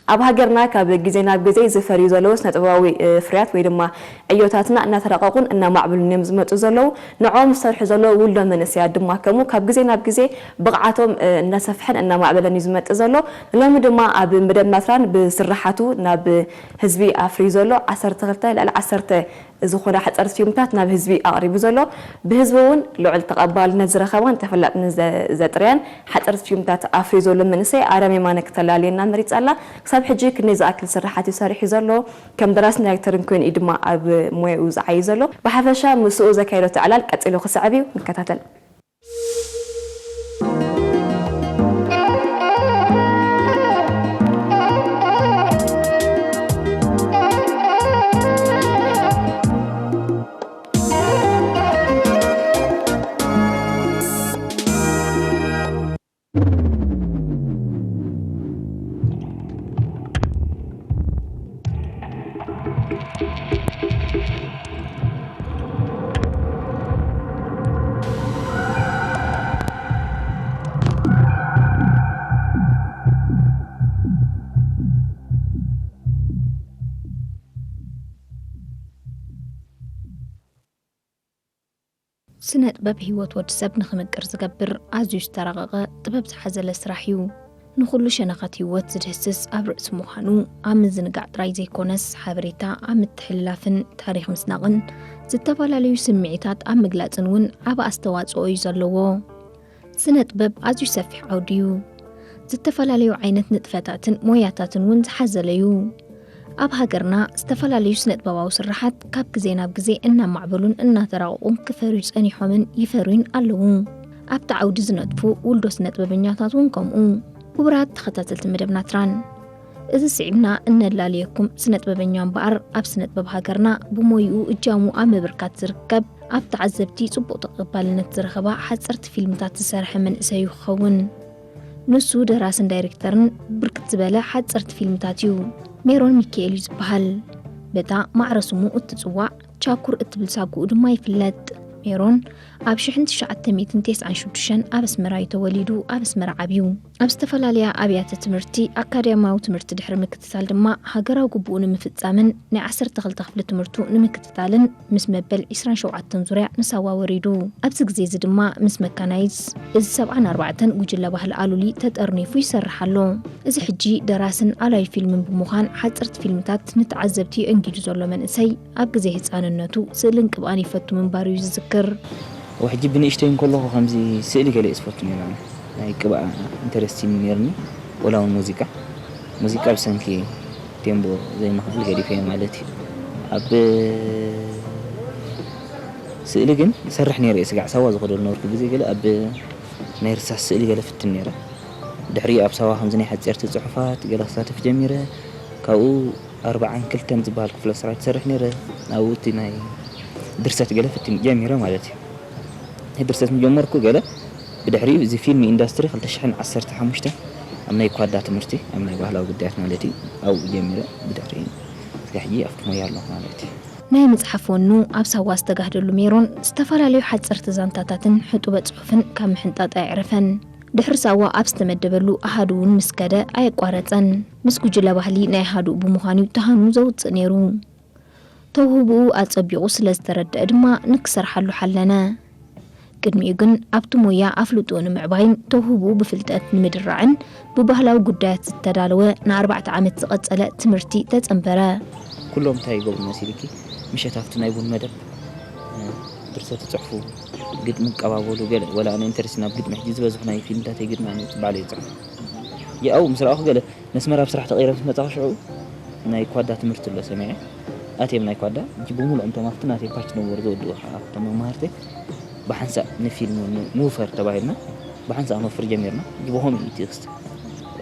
ኣብ ሃገርና ካብ ግዜ ናብ ግዜ ዝፈርዩ ዘለዉ ስነ-ጥበባዊ፣ እ፣ ፍርያት ወይ ድማ ዕዮታትና እናተራቐቑን እናማዕበሉን እዮም ዝመጹ ዘለዉ። ንዕኦም ዝሰርሑ ዘለዉ ውልዶ መንእሰያት ድማ ከምኡ ካብ ግዜ ናብ ግዜ ብቕዓቶም፣ እ፣ እናሰፍሐን እናማዕበለን እዩ ዝመጽእ ዘሎ። ሎሚ ድማ ኣብ መደብ ናትራን ብስርሓቱ ናብ ህዝቢ ኣፍርዩ ዘሎ ዓሰርተ ክልተ፣ ልዕሊ ዓሰርተ ዝኾና ሓጸርቲ ፊልምታት ናብ ህዝቢ ኣቕሪቡ ዘሎ፣ ብህዝቢ እውን ልዑል ተቐባልነት ዝረኸባን ተፈላጥነት ዘ-፣ ዘጥርያን ሓጸርቲ ፊልምታት ኣፍርዩ ዘሎ መንእሰይ ኣረም የማነ ክተላልየና መሪጻ ኣላ። ክሳብ ሕጂ ክንደይ ዝኣክል ስርሓት እዩ ሰሪሑ ዘሎ፣ ከም ደራስን ዳይሬክተርን ኮይኑ እዩ ድማ ኣብ ሞያኡ ዝዓዩ ዘሎ። ብሓፈሻ ምስኡ ዘካየዶ ዕላል ቀጺሉ ክስዕብ እዩ፣ ንከታተል። ስነ ጥበብ ህይወት ወዲ ሰብ ንኽምቅር ዝገብር ኣዝዩ ዝተራቐቐ ጥበብ ዝሓዘለ ስራሕ እዩ። ንኹሉ ሸነኻት ህይወት ዝድህስስ ኣብ ርእሲ ምዃኑ፣ ኣብ ምዝንጋዕ ጥራይ ዘይኮነስ፣ ሓበሬታ ኣብ ምትሕልላፍን ታሪኽ ምስናቕን፣ ዝተፈላለዩ ስምዒታት ኣብ ምግላጽን እውን ዓቢ ኣስተዋጽኦ እዩ ዘለዎ። ስነ ጥበብ ኣዝዩ ሰፊሕ ዓውዲ እዩ። ዝተፈላለዩ ዓይነት ንጥፈታትን ሞያታትን እውን ዝሓዘለ እዩ። ኣብ ሃገርና ዝተፈላለዩ ስነ ጥበባዊ ስርሓት ካብ ግዜ ናብ ግዜ እናማዕበሉን እናተራቐቑን ክፈርዩ ጸኒሖምን ይፈርዩን ኣለዉ። ኣብቲ ዓውዲ ዝነጥፉ ውልዶ ስነ ጥበበኛታት እውን ከምኡ። ክቡራት ተኸታተልቲ መደብ ናትራን፣ እዚ ስዒብና እነላልየኩም ስነ ጥበበኛ እምበኣር ኣብ ስነ ጥበብ ሃገርና ብሞይኡ እጃሙ ኣብ ምብርካት ዝርከብ፣ ኣብ ተዓዘብቲ ጽቡቕ ተቐባልነት ዝረኸባ ሓጸርቲ ፊልምታት ዝሰርሐ መንእሰይ እዩ ክኸውን። ንሱ ደራስን ዳይሬክተርን ብርክት ዝበለ ሓጸርቲ ፊልምታት እዩ። ሜሮን ሚካኤል እዩ ዝበሃል። በታ ማዕረ ስሙ እትጽዋዕ ቻኩር እትብል ሳጉኡ ድማ ይፍለጥ። ሜሮን ኣብ ሽሕን ትሽዓተ ሚእትን ተስዓን ሽዱሽተን ኣብ ኣስመራ እዩ ተወሊዱ፣ ኣብ ኣስመራ ዓብዩ። ኣብ ዝተፈላለያ ኣብያተ ትምህርቲ ኣካዳሚያዊ ትምህርቲ ድሕሪ ምክትታል ድማ ሃገራዊ ግቡኡ ንምፍጻምን ናይ ዓሰርተ ክልተ ክፍሊ ትምህርቱ ንምክትታልን ምስ መበል ዕስራን ሸውዓተን ዙርያ ንሳዋ ወሪዱ። ኣብዚ ግዜ እዚ ድማ ምስ መካናይዝ እዚ ሰብዓን ኣርባዕተን ጉጅለ ባህሊ ኣሉሊ ተጠርኒፉ ይሰርሕ ኣሎ። እዚ ሕጂ ደራስን ኣላዩ ፊልምን ብምዃን ሓጸርቲ ፊልምታት ንተዓዘብቲ የእንጊዱ ዘሎ መንእሰይ፣ ኣብ ግዜ ህጻንነቱ ስእልን ቅብኣን ይፈቱ ምንባሩ እዩ ዝዝክር። ወሕጂ ብንእሽተይ እንከለኹ ከምዚ ስእሊ ገለ እየ ዝፈቱ ነይረ። ናይ ቅብኣ ኢንተረስት እዩ ነይርኒ። ወላ እውን ሙዚቃ፣ ሙዚቃ ብሰንኪ ቴምቦ ዘይምኽኣል ገዲፈዮ ማለት እዩ። ኣብ ስእሊ ግን ሰርሕ ነይረ እየ። ስጋዕ ሳዋ ዝኸደሉ ነበርኩ ግዜ ገለ ኣብ ናይ ርሳስ ስእሊ ገለ ፍትን ነይረ። ድሕሪኡ ኣብ ሳዋ ከምዚ ናይ ሓፂርቲ ፅሑፋት ገለ ክሳተፍ ጀሚረ። ካብኡ ኣርባዓን ክልተን ዝበሃል ክፍለ ስራሕ ትሰርሕ ነይረ። ኣብኡ እቲ ናይ ድርሰት ገለ ፍትን ጀሚረ ማለት እዩ። ናይ ድርሰት ምጀመርኩ ገለ ብድሕሪኡ እዚ ፊልም ኢንዳስትሪ ክልተ ሽሕን ዓሰርተ ሓሙሽተን ኣብ ናይ ኳዳ ትምህርቲ፣ ኣብ ናይ ባህላዊ ጉዳያት ማለት እዩ፣ ኣብኡ ጀሚረ። ብድሕሪኡ እስከ ሕጂ ኣብቲ ሞያ ኣለኹ ማለት እዩ። ናይ ምጽሓፍ ወኑ ኣብ ሳዋ ዝተጋህደሉ ሜሮን፣ ዝተፈላለዩ ሓጸርቲ ዛንታታትን ሕጡበ ጽሑፍን ካብ ምሕንጣጥ ኣየዕረፈን። ድሕሪ ሳዋ ኣብ ዝተመደበሉ ኣሃዱ እውን ምስ ከደ ኣየቋረጸን። ምስ ጉጅለ ባህሊ ናይ ኣሃዱኡ ብምዃን እዩ ተሃኑ ዘውጽእ ነይሩ። ተውህቦኡ ኣጸቢቑ ስለ ዝተረድአ ድማ ንክሰርሓሉ ሓለነ። ቅድሚኡ ግን ኣብቲ ሞያ ኣፍልጦኡ ንምዕባይን ተውህቦኡ ብፍልጠት ንምድራዕን ብባህላዊ ጉዳያት ዝተዳለወ ንኣርባዕተ ዓመት ዝቐጸለ ትምህርቲ ተጸንበረ። ኩሎም እንታይ ይገብሩ መሲልኪ? ምሸት ኣብቲ ናይ ቡን መደብ፣ እ፣ ድርሰት ይጽሕፉ፣ ግጥሚ ይቀባበሉ፣ ገለ ወላ ኣነ ኢንተረስት ናብ ግጥሚ፣ ሕጂ ዝበዝሑ ናይ ፊልምታተይ ግጥሚ ኣነ ባዕለይ ይጽሕፍ። ያው ምስ ረኣኹ ገለ ነስመራ ኣብ ስራሕ ተቐይረ ምስ መጻኹ ሽዑ ናይ ኳዳ ትምህርቲ ኣሎ ሰሚዐ። ኣትየ ናይ ኳዳ፣ ሕጂ ብምሉኦም እቶም ኣብቲ ናተይ ፓች ነበሩ ዘወድኡ፣ ኣብቶም መማህርተይ ብሓንሳእ ንፊልም ን-፣ ንውፈር ተባሂልና፣ ብሓንሳእ ነውፍር ጀሚርና። ሕጂ ብኸምኡ እዩ እቲ ክስተ።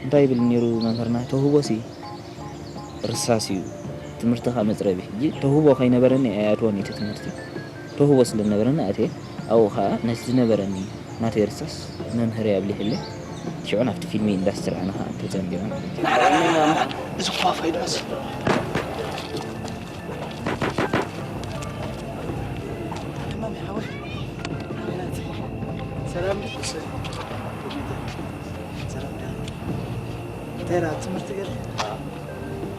እንታይ ይብል ነይሩ መምህርና? ተውህቦሲ ርሳስ እዩ፣ ትምህርትኻ መጽረቢ። ሕጂ ተውህቦ ከይነበረኒ ኣይኣትዎን እቲ ትምህርቲ። ተውህቦ ስለ ዝነበረኒ ኣትየ፣ ኣብኡ ኸኣ ነቲ ዝነበረኒ ናተይ ርሳስ መምህረይ ኣብሊሕለይ። ሽዑ ናብቲ ፊልም ኢንዳስትሪ ኣነ ኸኣ ተጸንቢረ ማለት እዩ። እዚ ኳፋይ ድረስ። ሰላም። ሰላም። እንታይ ትምህርቲ ገለ?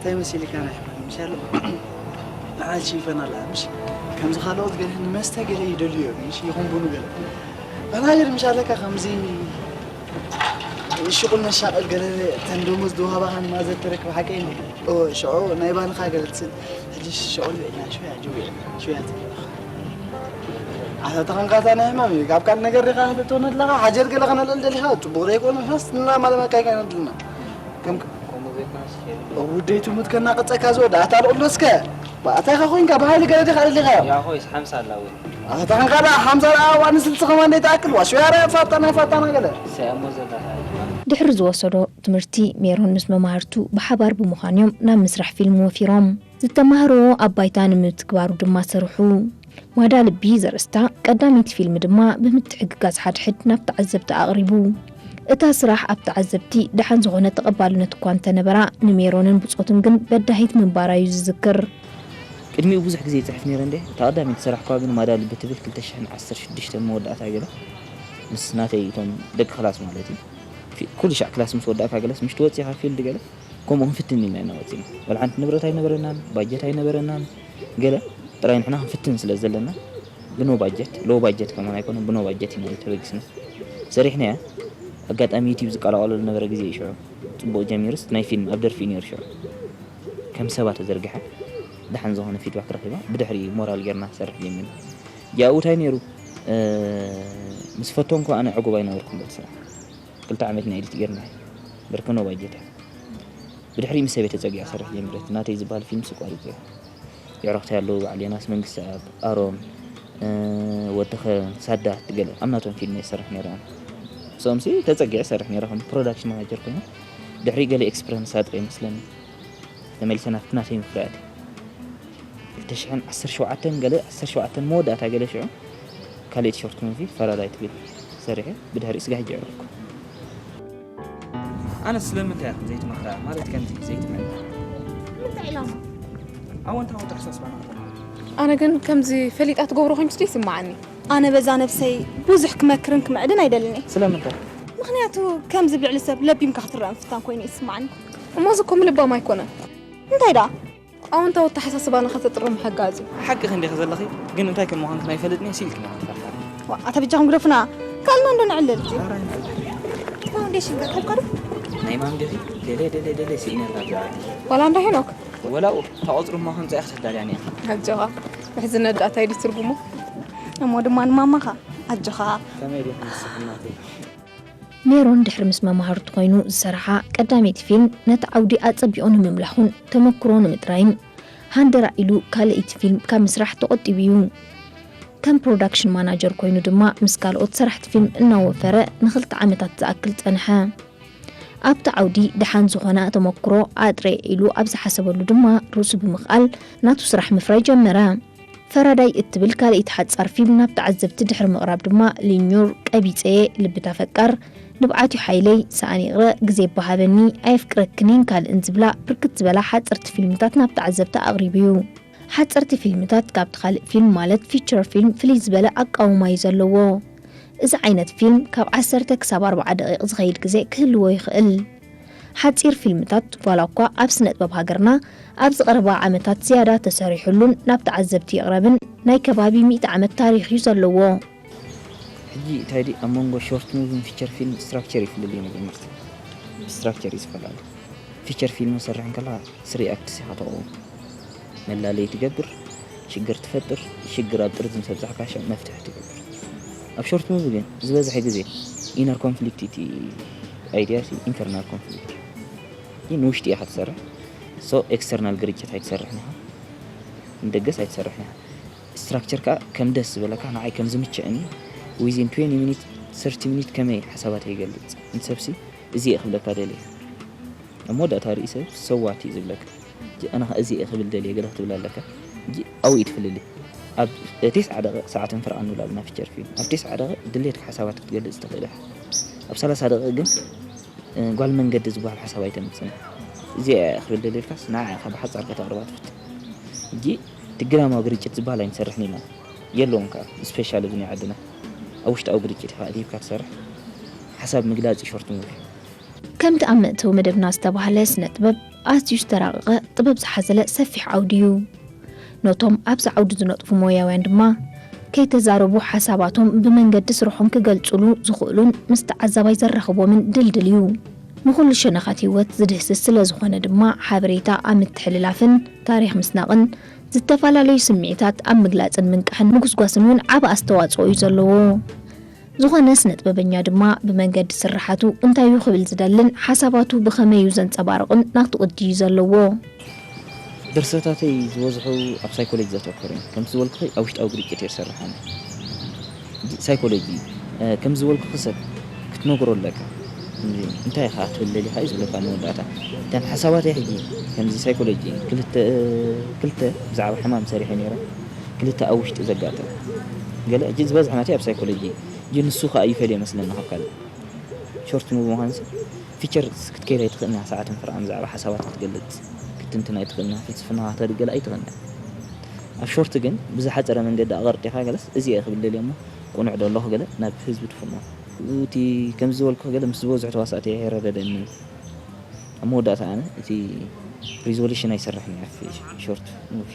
እንታይ መሲልካ ናይ ሕማም ምሻለ? ንዓል ሽንፈና ኣላ ምሽ? ከምዚ ካልኦት ገለ ንመስተ ገለ ይደልዩ እዮም ምሽ? ይኹንቡኑ ገለ። ባላየር ምሻለካ ከምዚ ሽቁል መሻቀል ገለ ተንደሞዝ ዝወሃባኻን ማዘር ተረክብ ሓቀይ ነው። ሽዑ ናይ ባንኻ ገለ ትስል። ሕጂ ሽቁል ቤትና ሽያ ጅው ሽያ ትብለኻ። ኣታ ተኸንካታ ናይ ሕማም እዩ። ካብ ካልእ ነገር ዲኻ ክትእትወና ኣለኻ? ሓጀር ገለ ከነልዕል ደሊኻ? ጽቡቕ ዘይኮነ ፈስ ንና ማለት መካይ ከነድልና። ከም ውደይ ትሙት ከናቕጸካ ዝወዳ ኣታ ልቕሎ እስከ። ኣታ ኢኻ ኮይንካ ብሃይሊ ገለ ዲኻ ደሊኻዮ? ያኾይስ ሓምሳ ኣላ ወይ? ኣታ ተኸንካ ደኣ ሓምሳ ደኣ ዋን ስልሲ ከማን ደይ ትኣክል? ዋ ሽያራ ፋጣና ፋጣና ገለ። ሰያሞ ዘለኻ። ድሕሪ ዝወሰዶ ትምህርቲ ሜሮን ምስ መማህርቱ ብሓባር ብምዃን እዮም ናብ ምስራሕ ፊልም ወፊሮም። ዝተማህርዎ ኣብ ባይታ ንምትግባሩ ድማ ሰርሑ። ዋዳ ልቢ ዘርእስታ ቀዳመይቲ ፊልም ድማ ብምትሕግጋዝ ሓድሕድ ናብ ተዓዘብቲ ኣቕሪቡ። እታ ስራሕ ኣብ ተዓዘብቲ ደሓን ዝኾነ ተቐባልነት እኳ እንተነበራ፣ ንሜሮንን ብጾቱን ግን በዳሂት ምንባራ እዩ ዝዝክር። ቅድሚኡ ብዙሕ ግዜ ይጽሕፍ ነይረ እንዴ። እታ ቀዳመይቲ ስራሕ እኳ ግን ማዳ ልቢ ትብል ክልተ ሽሕን ዓሰርተ ሽዱሽተን መወዳእታ ገለ ምስ ናተይ እቶም ደቂ ክላስ ማለት እዩ። ፊ-፣ ኩሉ ሻዕ ክላስ ምስ ወዳእካ ገለስ ምሽ ትወጽእ ኢኻ ፊልድ ገለ ከምኡ ክንፍትን ኢልና ኢና ወጺና። ወላ ሓንቲ ንብረት ኣይነበረናን፣ ባጀት ኣይነበረናን። ገለ ጥራይ ንሕና ክንፍትን ስለ ዘለና ብኖ ባጀት፣ ሎ ባጀት ከማን ኣይኮነን፣ ብኖ ባጀት ኢና ተበጊስና። ሰሪሕናያ። ኣጋጣሚ ዩቲዩብ ዝቀላቐሎ ዝነበረ ግዜ እዩ ሽዑ። ጽቡቕ ጀሚሩስ ናይ ፊልም ኣብ ደርፊ እዩ ነይሩ ሽዑ። ከም ሰባ ተዘርግሐ። ደሓን ዝኾነ ፊድባክ ረኺባ። ብድሕሪ ሞራል ጌርና ክሰርሕ ጀሚርና። ያኡ እንታይ ነይሩ? እ፣ ምስ ፈተንኩ ኣነ ዕጉብ ኣይነበርኩን በቲ ስራሕ። ክልተ ዓመት ኢና ኤዲት ጌርና። ብርክኖ ባጀት እያ። ብድሕሪ ምስ ሰበይ ተጸጊዐ ክሰርሕ ጀሚረ። ናተይ ዝበሃል ፊልም ስቋሪጽ እያ። የዕረኽቲ ኣለዉ፣ በዓል ዮናስ መንግስተኣብ፣ ኣሮን፣ እ፣ ወዲ ኸረን፣ ሳዳት፣ ገለ ኣብ ናቶም ፊልም እየ ዝሰርሕ ነይረ ኣነ። ምስኦምሲ ተጸጊዐ እሰርሕ ነይረ ከም ፕሮዳክሽን ማናጀር ኮይነ። ድሕሪ ገለ ኤክስፕረንስ ኣጥረ ይመስለኒ። ተመሊሰ ናብቲ ናተይ ምፍራያት። ክልተ ሽሕን ዓሰርተ ሸውዓተን ገለ፣ ዓሰርተ ሸውዓተን መወዳእታ ገለ ሽዑ ካልኣይቲ ሾርት ሙቪ ፈራዳይ ትብል ሰሪሐ፣ ብድሕሪኡ ስጋብ ሕጂ የዕረፍኩ። ኣነ ስለምንታይ ኢኹም ዘይትመኽራ? ማለት ከምዚ ዘይትመኽራ? ምንታይ ዕላማ? ኣወንታዊ ኣተሓሳስባና ክኾን። ኣነ ግን ከምዚ ፈሊጣ ትገብሮ ኮይኑ ስለ ይስምዓኒ። ኣነ በዛ ነብሰይ ብዙሕ ክመክርን ክምዕድን ኣይደልን እየ። ስለምንታይ? ምኽንያቱ ከምዚ ብልዕሊ ሰብ ለቢምካ ክትረአ ምፍታን ኮይኑ ይስምዓኒ። እሞ እዚ እኮ ምልባም ኣይኮነን። እንታይ ደኣ? ኣወንታዊ ኣተሓሳስባና ከተጥሪ ምሕጋዝ እዩ። ሓቂ ክንዲኺ ዘለኺ፣ ግን እንታይ ከም ምዃንኪ ኣይፈልጥን እየ፣ ስኢልኪ ምዃንኪ ፈርሓ። ዋ፣ ኣታ በጃኹም ግደፉና። ካልእና እንዶ ንዕልል። ፋውንዴሽን ከ ከብካ ዶ? ናይ ማም ዲኺ? ደለ፣ ደለ፣ ደለ፣ ስኢነላ ትብዓቲ። ዋላ እንዳ ሄኖክ? ወላኡ፣ እታ ቁጽሪ እሞ ከምጻ ኢኺ ተዳልያኒ ኢኺ። ኣጆኻ። ምሕዝነት ደኣ እንታይ ድዩ ትርጉሙ? እሞ ድማ ንማማኻ፣ ኣጆኻ። ከመይ ዲኺ ንስኺ እናተይ? ሜሮን ድሕሪ ምስ መማህርቱ ኮይኑ ዝሰርሓ ቀዳመይቲ ፊልም፣ ነቲ ዓውዲ ኣጸቢቑ ንምምላኹን ተመክሮ ንምጥራይን ሃንደራእ ኢሉ ካልኣይቲ ፊልም ካብ ምስራሕ ተቖጢቡ እዩ። ከም ፕሮዳክሽን ማናጀር ኮይኑ ድማ ምስ ካልኦት ሰራሕቲ ፊልም እናወፈረ ንኽልተ ዓመታት ዝኣክል ጸንሐ። ኣብቲ ዓውዲ ደሓን ዝኾነ ተመክሮ ኣጥርየ ኢሉ ኣብ ዝሓሰበሉ ድማ ርእሱ ብምኽኣል ናቱ ስራሕ ምፍራይ ጀመረ። ፈራዳይ እትብል ካልኣይቲ ሓጻር ፊልም ናብ ተዓዘብቲ ድሕሪ ምቕራብ ድማ ሊኙር፣ ቀቢጸየ፣ ልብታ ፈቃር፣ ንብዓትዩ ሓይለይ፣ ሰኣን ይቕረ፣ ግዜ ይበሃበኒ፣ ኣየፍቅረክንን ካልእን ዝብላ ብርክት ዝበላ ሓጸርቲ ፊልምታት ናብ ተዓዘብቲ ኣቕሪቡ እዩ። ሓጸርቲ ፊልምታት ካብቲ ካልእ ፊልም ማለት ፊቸር ፊልም ፍልይ ዝበለ ኣቃውማ እዩ ዘለዎ። እዚ ዓይነት ፊልም ካብ ዓሰርተ ክሳብ ኣርብዓ ደቂቕ ዝኸይድ ግዜ ክህልዎ ይኽእል። ሓጺር ፊልምታት፣ ጓላ እኳ ኣብ ስነ ጥበብ ሃገርና ኣብዚ ቀረባ ዓመታት ዝያዳ ተሰሪሑሉን ናብ ተዓዘብቲ ይቕረብን ናይ ከባቢ ሚእቲ ዓመት ታሪኽ እዩ ዘለዎ። ሕጂ እንታይ ድዩ ኣብ መንጎ ሾርት ሙቪን ፊቸር ፊልም ስትራክቸር ይፍልል እዩ። መጀመርታ ስትራክቸር እዩ ዝፈላለ። ፊቸር ፊልም ሰርሕ እንከላ ስሪ ኣክትስ ኢኻ ተቕውም። መላለይ ትገብር፣ ሽግር ትፈጥር፣ ሽግር ኣብ ጥርዚ ምስ ኣብጻሕካ ሸ-፣ መፍትሒ ትገብር። ኣብ ሾርት ሙቪ ግን ዝበዝሐ ግዜ ኢነር ኮንፍሊክት እቲ ኣይድያ ሲ ኢንተርናል ኮንፍሊክት። ይህ ንውሽጢ ኢኻ ትሰርሕ። ሶ ኤክስተርናል ግርጭት ኣይትሰርሕን ኢኻ። ንደገስ ኣይትሰርሕን ኢኻ። ስትራክቸር ከኣ ከም ደስ ዝበለካ ንዓይ ከም ዝምቸእኒ ዊዚን ትዌንቲ ሚኒት፣ ሰርቲ ሚኒት ከመይ ሓሳባት ይገልጽ። ንሰብሲ እዚ እየ ክብለካ ደልየ። ኣብ መወዳእታ ርእሲ ሰዋት እዩ ዝብለካ። እጂ ኣነ ኸኣ እዚ እየ ክብል ደልየ ገለ ክትብል ኣለካ። እጂ ኣብኡ እዩ ትፍልልይ። ኣብ ተስዓ ደቂቕ ሰዓትን ፍርቓን ንብል ኣለና ፊቸር ፊልም። ኣብ ተስዓ ደቂቕ ድሌትካ ሓሳባት ክትገልጽ ትኽእል ኢኻ። ኣብ ሰላሳ ደቂቕ ግን፣ እ፣ ጓል መንገዲ ዝበሃል ሓሳብ ኣይተምጽእን። እዚ እየ ክብል ደልየ ኢልካስ ንዓ ኢኻ ብሓጻር ከተቕርባ ትፍትን። እጂ ትግራማዊ ግርጭት ዝበሃል ኣይንሰርሕን ኢና። የለውን ከኣ፣ ስፔሻል እዚ ናይ ዓድና። ኣብ ውሽጣዊ ግርጭት ኢኻ ኣድሂብካ ትሰርሕ። ሓሳብ ምግላጽ ሾርት ሙቪ። ከምቲ ኣብ መእተዊ መደብና ዝተባህለ ስነ ጥበብ ኣዝዩ ዝተራቐቐ ጥበብ ዝሓዘለ ሰፊሕ ዓውዲ እዩ። ነቶም ኣብዚ ዓውዲ ዝነጥፉ ሞያውያን ድማ ከይተዛረቡ ሓሳባቶም ብመንገዲ ስርሖም ክገልጹሉ ዝኽእሉን ምስ ተዓዛባይ ዘራኽቦምን ድልድል እዩ። ንኹሉ ሸነኻት ህይወት ዝድህስስ ስለ ዝኾነ ድማ ሓበሬታ ኣብ ምትሕልላፍን ታሪኽ ምስናቕን ዝተፈላለዩ ስምዒታት ኣብ ምግላጽን ምንቃሕን ምጉስጓስን እውን ዓቢ ኣስተዋጽኦ እዩ ዘለዎ። ዝኾነ ስነ ጥበበኛ ድማ ብመንገዲ ስርሓቱ እንታይ እዩ ክብል ዝደልን ሓሳባቱ ብኸመይ እዩ ዘንጸባርቕን ናቱ ቅዲ እዩ ዘለዎ። ድርሰታተይ ዝበዝሑ ኣብ ሳይኮሎጂ ዘተኮረ እዩ። ከምቲ ዝበልኩኺ ኣብ ውሽጣዊ ግርጭት እየ ዝሰርሕ ኣነ። ሳይኮሎጂ ከምዚ ዝበልኩ ክሰብ ክትነግሮ ኣለካ። እንታይ ኢኻ ክትብል ደሊኻ እዩ ዝብለካ ንመወዳእታ። እተን ሓሳባተይ ሕጂ ከምዚ ሳይኮሎጂ ክልተ ክልተ ብዛዕባ ሕማም ሰሪሐ ነይረ። ክልተ ኣብ ውሽጢ ዘጋጥም ገለ ሕጂ ዝበዝሐ ናተይ ኣብ ሳይኮሎጂ እዩ። ንሱ ከዓ ይፈልዮ መስለና ካብ ካልእ ሾርት ሙቪ ምዃንሲ ፊቸር ክትከይድ ኣይትኽእልና ሰዓትን ፍርቓን ብዛዕባ ሓሳባት ክትገልፅ ክትንትን ኣይትኽእልና ፍልስፍና ክትገድገል ኣይትኽእልና። ኣብ ሾርት ግን ብዝሓፀረ መንገዲ ኣቐርጢኻ ገለስ እዚ እየ ክብል ደልየ እሞ ቁኑዕ ዶ ኣለኹ ገለ ናብ ህዝቢ ትፍኖ። እቲ ከምዚ ዝበልኩ ገለ ምስ ዝበዝሑ ተዋሳእቲ ኣይረደደኒ። ኣብ መወዳእታ ኣነ እቲ ሪዞሉሽን ኣይሰርሕን እየ ኣብቲ ሾርት ሙቪ።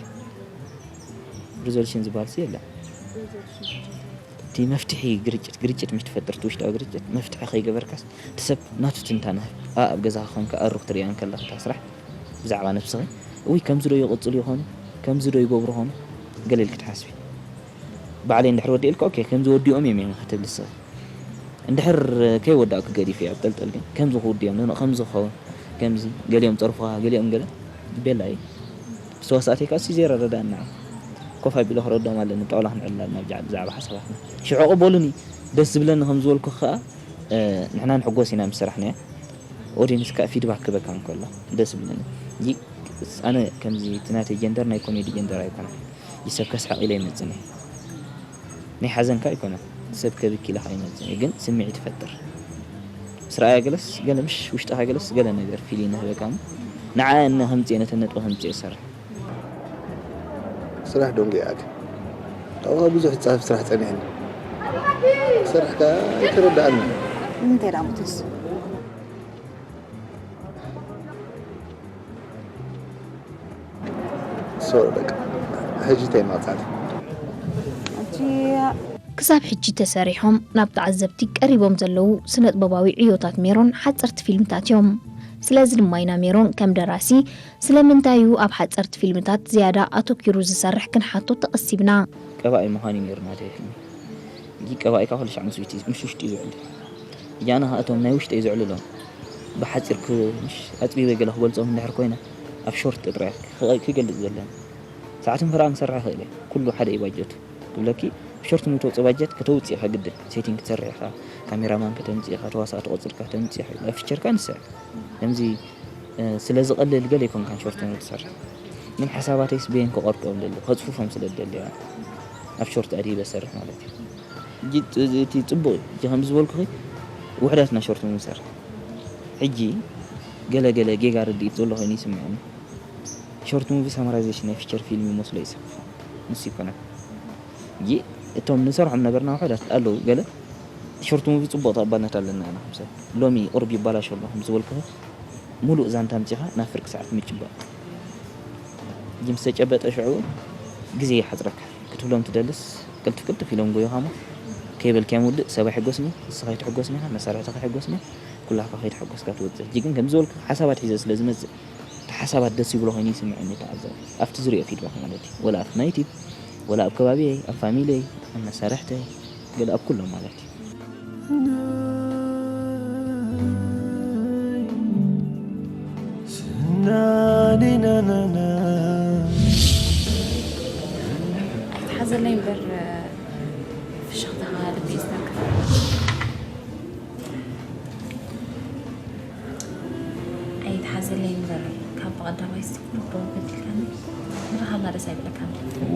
ሪዞሉሽን ዝበሃል ሲ የለን። እቲ መፍትሒ ግርጭት ግርጭት ምሽ ትፈጥር እቲ ውሽጣዊ ግርጭት መፍትሒ ከይገበርካስ እቲ ሰብ ናቱ ትንታነ ኣብ ገዛኻ ኮንካ ኣሩኽ ትሪኣ እንከለኻ እታ ስራሕ ብዛዕባ ነብስኺ እውይ ከምዚ ዶ ይቕጽሉ ይኾኑ ከምዚ ዶ ይገብሩ ኾኑ ገለ ኢልኪ ትሓስቢ። ባዕለይ እንድሕር ወዲእልካ ኦኬ ከምዚ ወዲኦም እዮም እዮም ክትብል ንስኺ እንድሕር ከይወዳእኩ ገዲፈ ኣብ ጠልጠል ግን ከምዚ ክውድዮም ን ከምዚ ክኸውን ከምዚ ገሊኦም ጸርፉኻ ገሊኦም ገለ ቤላ እዩ። ተዋሳእተይ ከዓ ሲ ዘይረዳዳእና ኮፍ ኣቢለ ክረዶም ኣለኒ ጣውላ ክንዕልል ኣለና ብዛዕባ ሓሳባትና ሽዑ ቅበሉኒ። ደስ ዝብለኒ ከም ዝበልኩ ከዓ ንሕና ንሕጎስ ኢና ምስ ስራሕና ኦዲንስ ከዓ ፊድባክ ክበካ እንከሎ ደስ ዝብለኒ። ኣነ ከምዚ እቲ ናተይ ጀንደር ናይ ኮሜዲ ጀንደር ኣይኮነን። ይሰብ ከስሕቕ ኢለ ይመፅኒ ናይ ሓዘንካ ኣይኮነን። ሰብ ከብኪ ኢለ ከዓ ይመፅኒ ግን ስምዒት ይፈጥር። ምስ ረኣያ ገለስ ገለ ምሽ ውሽጥኻ ገለስ ገለ ነገር ፊል ይንህበካ እሞ ንዓ እነ ከምፅእ ነተን ነጥቢ ከምፅእ ይሰርሕ። ስራሕ ዶንጌኣክ ኣብኣ ብዙሕ ፃፍ ስራሕ ፀኒሕኒ። ስራሕ ከዓ ኣይተረዳኣኒ። እንታይ ደኣ ሞተስ? ሶሪ በቃ ሕጂ እንታይ መቕፃዕቲ? ሕጂ ክሳብ ሕጂ ተሰሪሖም ናብ ተዓዘብቲ ቀሪቦም ዘለዉ ስነጥበባዊ ዕዮታት ሜሮን ሓፀርቲ ፊልምታት እዮም። ስለዚ ድማ ኢና ሜሮን ከም ደራሲ ስለምንታይ እዩ ኣብ ሓፀርቲ ፊልምታት ዝያዳ ኣተኲሩ ዝሰርሕ ክንሓቶ ተቐሲብና። ቀባኢ ምዃን እዩ ነይሩ ናተይ ሕልሚ። ሕጂ ቀባኢ ካብ ኩሉ ሻዕ ምስ ውሽጢ ምስ ውሽጢ እዩ ዝውዕል። ሕጂ ኣነ ከዓ እቶም ናይ ውሽጠይ ዝውዕልሎም ብሓፂር ክ- ምሽ ኣፅቢበ ገለ ክገልፆም እንድሕር ኮይነ ኣብ ሾርት ጥራይ ክገልፅ ዘለኒ። ሰዓትን ፍርቓን ክሰርሕ ይኽእል እየ። ኩሉ ሓደ እዩ ባጀቱ። ክብለኪ ሾርት ሙቪ ተውፅእ ባጀት ከተውፅእ ኢኻ ግድን። ሴቲንግ ክትሰርሕ ኢኻ፣ ካሜራማን ከተምፅእ ኢኻ፣ ተዋሳእቲ ቆፅርካ ከተምፅእ ኢኻ። ኣብ ፊቸርካ ንስዕብ። ከምዚ ስለ ዝቐልል ገለ ኣይኮንካን ሾርት ሙቪ ትሰርሕ። ግን ሓሳባተይስ በየን ከቐርጦም ደሊ ከፅፉፎም ስለ ደሊ እያ ኣብ ሾርት ኣድሂበ ሰርሕ ማለት እዩ። ሕጂ እቲ ፅቡቕ እዩ። ሕጂ ከም ዝበልኩኺ ውሕዳትና ሾርት ሙቪ ንሰርሕ። ሕጂ ገለ ገለ ጌጋ ርድኢት ዘሎ ኮይኑ ይስምዐኒ። ሾርት ሙቪ ሳማራይዜሽን ናይ ፊቸር ፊልም ይመስሎ እዩ ሰብ። ንሱ ይኮነን። ሕጂ እቶም ንሰርሖም ነበርና ውሕዳት ኣለዉ ገለ ሾርት ሙቪ ፅቡቕ ተቐባልነት ኣለና ኢና ከም ሰብ። ሎሚ ቁሩብ ይባላሾ ኣሎ ከም ዝበልኩኺ ሙሉእ ዛንታ ኣምፂኻ ናብ ፍርቂ ሰዓት ምጭባጥ። ሕጂ ምስ ተጨበጠ ሽዑ ግዜ ይሓፅረካ። ክትብሎም ትደልስ ቅልጥፍ ቅልጥፍ ኢሎም ጎይኻ እሞ ከይበልካዮም ውድእ ሰብ ኣይሕጎስን እዩ፣ ንስኻ ኣይትሕጎስን ኢኻ፣ መሳርሕትኻ ኣይሕጎስን እዮም፣ ኩላኻ ከይተሓጎስካ ትወፅእ። ሕጂ ግን ከም ዝበልኩ ሓሳባት ሒዘ ስለ ዝመፅእ እቲ ሓሳባት ደስ ይብሎ ኮይኑ ይስምዐኒ ተዓዘብ ኣብቲ ዝሪኦ ፊድባክ ማለት እዩ ወላ ኣብቲ ናይ ዩቲብ ወላ ኣብ ከባቢየይ ኣብ ፋሚሊየይ ኣብ መሳርሕተይ ገለ ኣብ ኩሎም ማለት እዩ ኣይትሓዘለይ እምበር ፍሽኽታኻ ልቢ ይስተንክፍ ኣይትሓዘለይ እምበር ካብ ብቐዳማይ ስትኩል ዶ በዲልካኒ ንረኻብና ደስ ኣይብለካን እዋ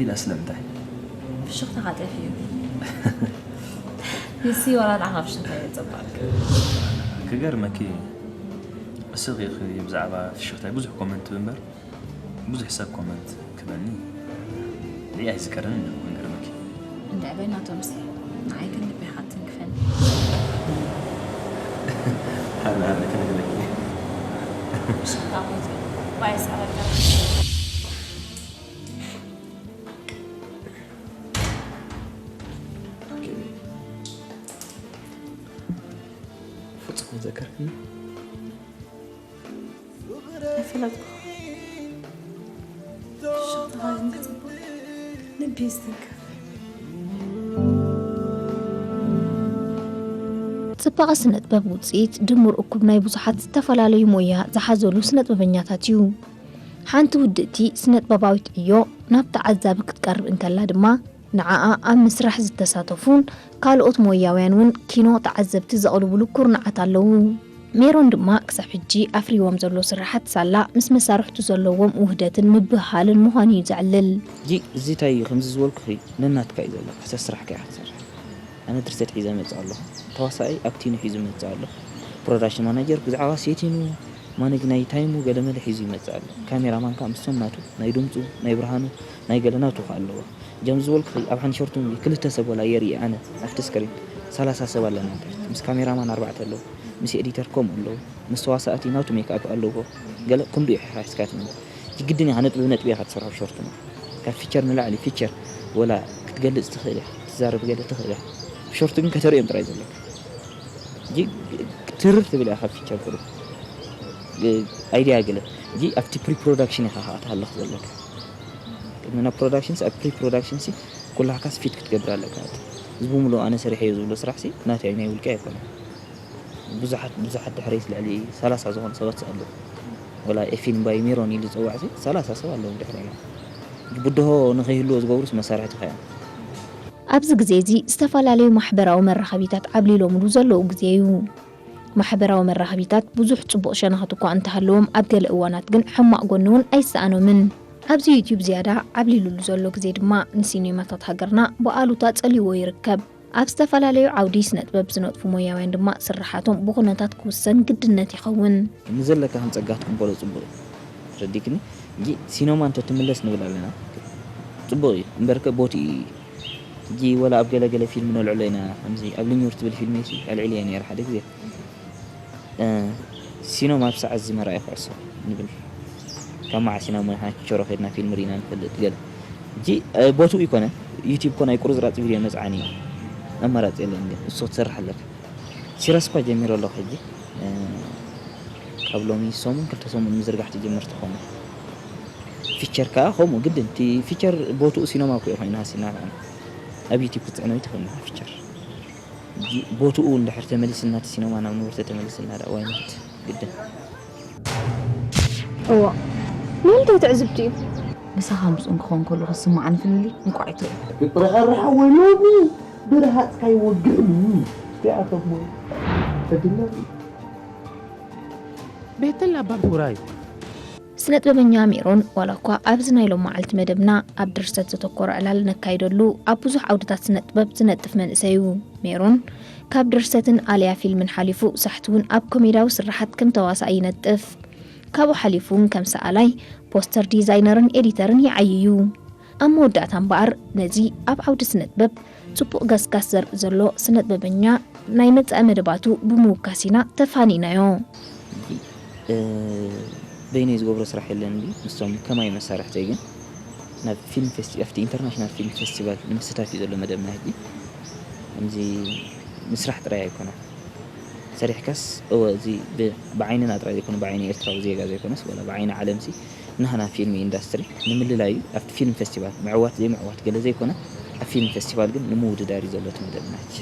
ይዳ ስለምንታይ ፍሽኽታኻ ጠፊኡ ንሲ ወላ ንዓኻ ፍሽኽታ የጸባልካ ክገርመኪ እስኺ ብዛዕባ ፍሽኽታይ ብዙሕ ኮመንት እምበር ብዙሕ ሰብ ኮመንት ክበኒ ሪኣ ኣይዝከርን ኣለኹ ክንገርመኪ እንድዕበይ ናቶምሲ ንዓይ ግን ልበይ ሓትንክፈኒ ሃላ ሃላ ክነግረኪ ሽታ ኾይኑ ባይስ ኣበቃ። ፍጹም ኣይዘከርክኒ። ኣይፈለጥኩ። ሽታኻ ግን ክጽብቕ ልቢ ይስትንከፍ። ጽባቐ ስነ ጥበብ ውጽኢት ድሙር እኩብ ናይ ብዙሓት ዝተፈላለዩ ሞያ ዝሓዘሉ ስነ ጥበበኛታት እዩ። ሓንቲ ውድእቲ ስነ ጥበባዊት ዕዮ ናብ ተዓዛቢ ክትቀርብ እንከላ ድማ ንዓኣ ኣብ ምስራሕ ዝተሳተፉን ካልኦት ሞያውያን እውን ኪኖ ተዓዘብቲ ዘቕርብሉ ኩርናዓት ኣለዉ። ሜሮን ድማ ክሳብ ሕጂ ኣፍርይዎም ዘሎ ስርሓት ሳላ ምስ መሳርሕቱ ዘለዎም ውህደትን ምብህሃልን ምዃኑ እዩ ዘዕልል። ሕጂ እዚ እንታይ እዩ ከምዚ ዝበልኩኺ ነናትካ እዩ ዘሎ ሕሰ ስራሕካ ኢኻ ትሰርሕ። ኣነ ድርሰት ሒዘ መፅእ ኣለኹ። ተዋሳኣይ ኣክቲንግ ሒዙ መፅእ ኣሎ። ፕሮዳክሽን ማናጀር ብዛዕባ ሴቲንጉ ማነጅ ናይ ታይሙ ገለመለ ሒዙ ይመፅእ ኣሎ። ካሜራማን ከዓ ምስቶም ናቱ ናይ ድምፁ ናይ ብርሃኑ ናይ ገለ ናቱ ከዓ ኣለዎ። ጀም ዝበልኩኺ ኣብ ሓንቲ ሾርት ሙቪ ክልተ ሰብ ወላ የርኢ ኣነ ኣብቲ ስክሪን ሰላሳ ሰብ ኣለና። ምስ ካሜራማን ኣርባዕተ ኣለዉ። ምስ ኤዲተር ከምኡ ኣለዉ። ምስ ተዋሳእቲ ናቱ ሜክኣፕ ኣለዎ። ገለ ክንዱ እዩ ሓሒስካ ትመ ግድን ኢኻ ነጥቢ ብነጥቢ ኢኻ ትሰርሖ ሾርት ሙቪ። ካብ ፊቸር ንላዕሊ ፊቸር ወላ ክትገልጽ ትኽእል ኢኻ ክትዛረብ ገለ ትኽእል ኢኻ። ሾርት ግን ከተርእዮም ጥራይ ዘለካ። ትርር ትብል ኢኻ ካብ ፊቸር ቁሩብ ኣይድያ ገለ እንጂ ኣብቲ ፕሪ ፕሮዳክሽን ኢኻ ክትሃልኽ ዘለካ። ቅድሚ ናብ ፕሮዳክሽንስ ኣብ ፕሪ ፕሮዳክሽን ሲ ኩላህካስ ፊት ክትገብር ኣለካ። እዚ ብምሉእ ኣነ ሰሪሐዮ ዝብሎ ስራሕ ሲ ናተይ ናይ ውልቀ ኣይኮነ። ብዙሓት ብዙሓት ድሕረይ ልዕሊ ሰላሳ ዝኾኑ ሰባት ኣለዉ። ወላ ኤፊን ባይ ሜሮን ኢሉ ዝፀዋዕ ሲ ሰላሳ ሰብ ኣለዉ ድሕረይ። ብድሆ ንኸይህልዎ ዝገብሩስ መሳርሕቲ ኸያ። ኣብዚ ግዜ እዚ ዝተፈላለዩ ማሕበራዊ መራኸቢታት ዓብሊሎምሉ ዘለዉ ግዜ እዩ። ማሕበራዊ መራኸቢታት ብዙሕ ጽቡቕ ሸነኻት እኳ እንተሃለዎም ኣብ ገለ እዋናት ግን ሕማቕ ጎኒ እውን ኣይሰኣኖምን። ኣብዚ ዩትዩብ ዝያዳ ዓብሊሉሉ ዘሎ ግዜ ድማ ንሲኔማታት ሃገርና ብኣሉታ ጸልይዎ ይርከብ። ኣብ ዝተፈላለዩ ዓውዲ ስነጥበብ ዝነጥፉ ሞያውያን ድማ ስርሓቶም ብኹነታት ክውሰን ግድነት ይኸውን። ንዘለካ ከም ጸጋ ትቅበሎ ጽቡቅ እዩ። ረዲክኒ እንጂ ሲኖማ እንተ ትምለስ ንብል ኣለና። ጽቡቅ እዩ እምበርከ ቦቲ እዩ። ሕጂ ወላ ኣብ ገለ ገለ ፊልም ነልዕሎ ኢና። ከምዚ ኣብ ልኙር ትብል ፊልም ሲ ኣልዒል እየ ነይረ ሓደ ግዜ። ሲኖማ ኣብ ሰዓት እዚ መርኣይ ኩዕሶ ንብል። ካብ መዓስ ኢና እሞ ንሕና ችቸሮ ከድና ፊልም ርኢና ንፈልጥ ገለ። ሕጂ ቦትኡ ይኮነ ዩቲብ ኮ ናይ ቁርዝራፅ ቪድዮ መፅዓኒ እዩ። ኣማራፂ የለን ግን እሶ ትሰርሕ ኣለካ። ሲረስ እኳ ጀሚሩ ኣለኹ ሕጂ። ካብ ሎሚ ሰሙን ክልተ ሰሙን ምዝርጋሕ ትጅምር ትኾኑ። ፊቸር ከዓ ከምኡ ግድን እቲ ፊቸር ቦትኡ ሲኖማ እኮ እዩ ኮይኑ ሃሲና ንዓና ኣብ ዩቲብ ክትፅዕኖ ይትኽእል ንዓ ፊቸር። ቦትኡ እንድሕር ተመሊስና እቲ ሲኖማ ናብ ንቡር ተተመሊስና ደኣ ዋይኖት ግድን። እዋ ንምንታይ ትዕዝብቲ እዩ? ምሳኻ ምስኡን ክኸውን ከሎ ክስምዓኒ ፍልልይ እንቋዕ ይትርኦ። ክትረሓርሓ ወይ ሎሚ ብርሃፅካ ይወግእኒ እዚኣቶም ተድለኒ ቤተል ኣባር ሁራይ ስነ ጥበበኛ ሜሮን ዋላ እኳ ኣብዚ ናይ ሎም መዓልቲ መደብና ኣብ ድርሰት ዘተኮረ ዕላል ነካይደሉ ኣብ ብዙሕ ዓውድታት ስነ ጥበብ ዝነጥፍ መንእሰይ እዩ። ሜሮን ካብ ድርሰትን ኣልያ ፊልምን ሓሊፉ ሳሕቲ እውን ኣብ ኮሜዳዊ ስርሓት ከም ተዋሳኢ ይነጥፍ። ካብኡ ሓሊፉ እውን ከም ሰኣላይ፣ ፖስተር ዲዛይነርን ኤዲተርን ይዓዪ እዩ። ኣብ መወዳእታ እምበኣር ነዚ ኣብ ዓውዲ ስነ ጥበብ ጽቡቕ ገስጋስ ዘርኢ ዘሎ ስነ ጥበበኛ ናይ መጻኢ መደባቱ ብምውካስ ኢና ተፋኒናዮ። በይነይ ዝገብሮ ስራሕ የለን ድዩ ምስቶም ከማይ መሳርሕተይ ግን ናብ ፊልም ፌስቲ ኣብቲ ኢንተርናሽናል ፊልም ፌስቲቫል ንምስታፍ እዩ ዘሎ መደብና ሕጂ። ከምዚ ምስራሕ ጥራይ ኣይኮነን ሰሪሕካስ እወ እዚ ብዓይንና ጥራይ ዘይኮነ ብዓይኒ ኤርትራዊ ዜጋ ዘይኮነስ ወላ ብዓይኒ ዓለምሲ ናህና ፊልም ኢንዳስትሪ ንምልላዩ ኣብቲ ፊልም ፌስቲቫል ምዕዋት ዘይምዕዋት ገለ ዘይኮነ ኣብ ፊልም ፌስቲቫል ግን ንምውድዳር እዩ ዘሎ እቲ መደብና ሕጂ።